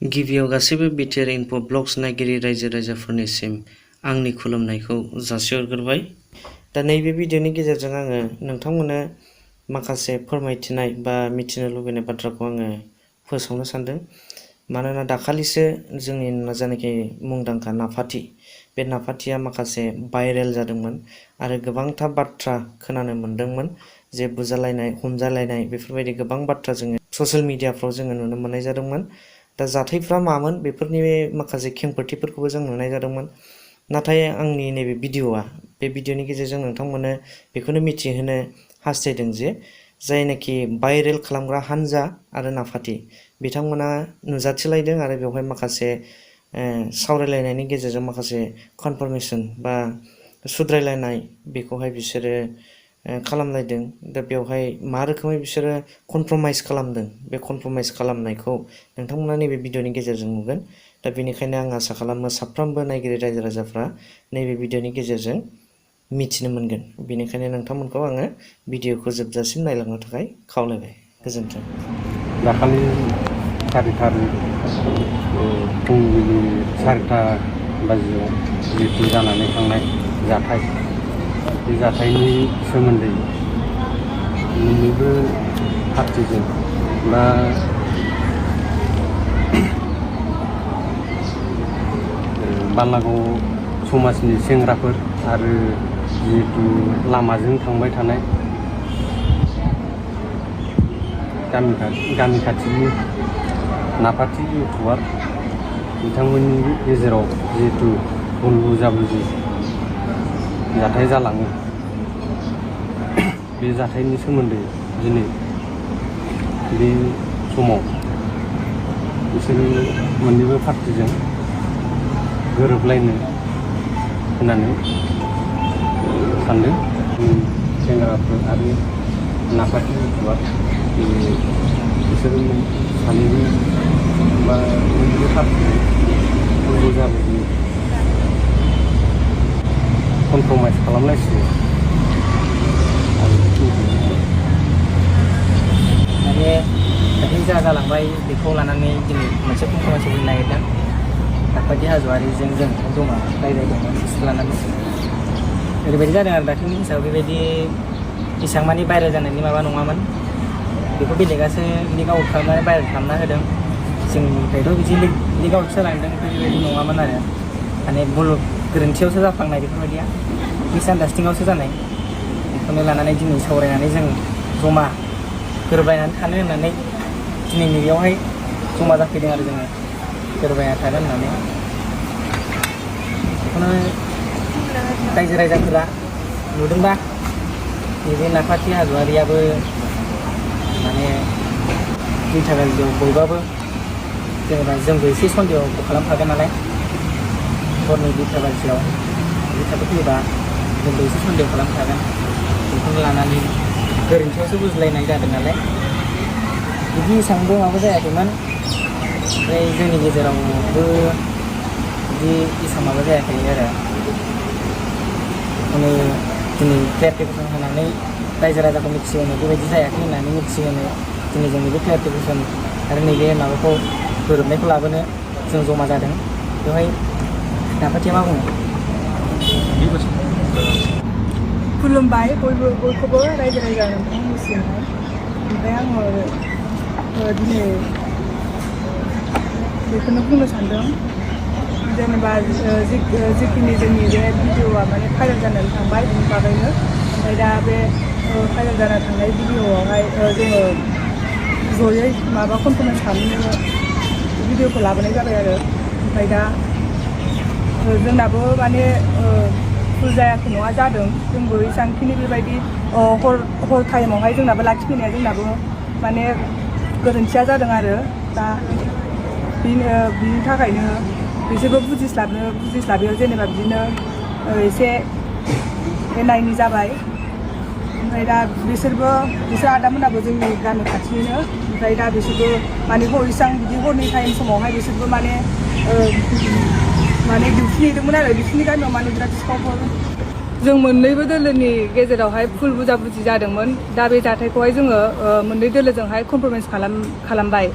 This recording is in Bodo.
गिबियाव गासैबो बिटिआर इनफो ब्लग्स नायगिरि रायजो राजाफोरनिसिम आंनि खुलुमनायखौ जासिहरग्रोबाय। दा नैबे भिडिअनि गेजेरजों आङो नोंथांमोननो माखासे फोरमायथिनाय बा मिथिनो लुबैनाय बाथ्राखौ आङो फोसावनो सानदों। मानोना दाखालिसो जोंनि जायनाखि मुंदांखा नाफाथि, बे नाफाथिया माखासे भाइरेल जादोंमोन आरो गोबांथा बाथ्रा खोनानो मोन्दोंमोन जे बुजालायनाय, हमजालायनाय बेफोरबायदि गोबां बाथ्रा जोङो ससियेल मिडियाफ्राव जोङो नुनो मोननाय जादोंमोन। दा जाथायफ्रा मामोन बेफोरनि माखासे खेंफोरथिफोरखौबो जों नुनाय जादोंमोन। नाथाय आंनि नैबे भिडिअआ, बे भिडिअनि गेजेरजों नोंथांमोननो बेखौनो मिथिहोनो हास्थायदों जे जायनाखि भाइरेल खालामग्रा हान्जा आरो नाफाथि, बिथांमोना नुजाथिलायदों आरो बेवहाय माखासे सावरायलायनायनि गेजेरजों माखासे कनफार्मेसन बा सुद्रायलायनाय बेखौहाय बिसोरो खालामलायदों। दा बेवहाय मा रोखोमै बिसोरो कमप्रमाइस खालामदों, बे कमप्रमाइस खालामनायखौ नोंथांमोना नैबे भिडिअनि गेजेरजों नुगोन। दा बेनिखायनो आं आसा खालामो साफ्रोमबो नायगिरि रायजो राजाफ्रा नैबे भिडिअनि गेजेरजों मिथिनो मोनगोन। बेनिखायनो नोंथांमोनखौ आङो भिडिअखौ जोबजासिम नायलांनो थाखाय खावलायबाय। गोजोन्थों। दाखालि फुंबिलि 4टा बाजियाव जितु जानानै थांनाय जाथाय, बे जाथायनि सोमोन्दै मोननैबो पार्टिजों बा बालागाव समाजनि सेंग्राफोर आरो जिहेतु लामाजों थांबाय थानाय गामि खाथिनि नाफाथि इउटुबार बिथांमोननि गेजेराव जिहेतु भुल बुजाबुजि जाथाय जालाङो, बे जाथायनि सोमोन्दै दिनै बे समाव बिसोरो मोननैबो पार्टिजों गोरोबलायनो होननानै सानदों। सेंग्राफोर आरो नाफाथि इउटुबार बिसोरो सानैबो बा मोननैबो पार्टिजों बुजाबुजि कमप्रमाइस खालामलायसिगोन। माने दाख्लै जा जालांबाय बेखौ लानानै दिनै मोनसे कमप्रमाइस होनो नागिरदों। नाफाथि हाज'वारिजों जों जमा रायज्लायदोंमोन गोसो लानानै। ओरैबायदि जादों आरो दाख्लैनि हिसाबै बेबायदि एसेबां मानि भाइरेल जानायनि माबा नङामोन। बेखौ बेलेगासो लिक आउट खालामनानै भाइरेल खालामना होदों। जोंनिफ्रायथ' बिदि लिक आउट जालांदों बेबायदि नङामोन आरो। माने भुल गोरोन्थियावसो जाफ्लांनाय बेफोरबायदिया, मिसआन्डारस्टेन्डिंआवसो जानाय। बेखौनो लानानै दिनै सावरायनानै जों जमा गोरोबलायनानै थानो होननानै दिनै नैबेयावहाय जमा जाफैदों आरो जोङो गोरोबलायना थानो होननानै। बेखौनो रायजो राजाफोरा नुदोंबा नैबे नाफाथि हाज'वारियाबो माने 2टा बाजियाव बयबाबो जेनेबा जोंबो एसे सन्देहखौ खालामखागोन नालाय, हरनि 2टा बाजियाव थाब फैयोबा जोंबो एसे सन्देह खालामखागोन। बेखौनो लानानै गोरोन्थियावसो बुजिलायनाय जादों नालाय, बिदि एसेबांबो माबा जायाखैमोन। ओमफ्राय जोंनि गेजेरावबो बिदि एसेबां माबा जायाखै आरो। बेखौनो दिनै क्लियारिफिकेसन होनानै रायजो राजाखौ मिथिहोनो बेबायदि जायाखै होननानै मिथिहोनो दिनै जों नैबे क्लियारिफिकेसन आरो नैबे माबाखौ गोरोबनायखौ लाबोनो जों जमा जादों। बेवहाय नाफाथिया मा बुङो? खुलुमबाय बयखौबो रायजो राजा नोंथांमोननिसिमहाय। ओमफ्राय आङो दिनै बेखौनो बुंनो सानदों, जेनेबा जिखिनि जोंनि बे भिडिअआ माने भाइरेल जानानै थांबाय बिनि बागैनो। ओमफ्राय दा बे भाइरेल जाना थांनाय भिडिअआवहाय जोङो जयै माबा कमप्रमाइस खालामनो भिडिअखौ लाबोनाय जाबाय आरो। ओमफ्राय दा जोंनाबो माने भुल जायाखै नङा जादों। जोंबो एसेबांखिनि बेबायदि हर टाइमावहाय जोंनाबो लाखिफैनाया जोंनाबो माने गोरोन्थिया जादों आरो। दा बिनि थाखायनो बिसोरबो बुजिस्लाबियाव जेनेबा बिदिनो एसे एना एनि जाबाय। ओमफ्राय दा बिसोर आदामोनाबो जोंनि गामि खाथिनिनो। ओमफ्राय दा बिसोरबो माने इसेबां बिदि हरनि टाइम समावहाय बिसोरबो माने डिउटि नेदोंमोन आरो। बिसोरनि गामियाव माने बिराद सिखावफोर। जों मोननैबो दोलोनि गेजेरावहाय भुल बुजाबुजि जादोंमोन। दा बे जाथायखौहाय जोङो मोननै दोलोजोंहाय कमप्रमाइस खालामबाय।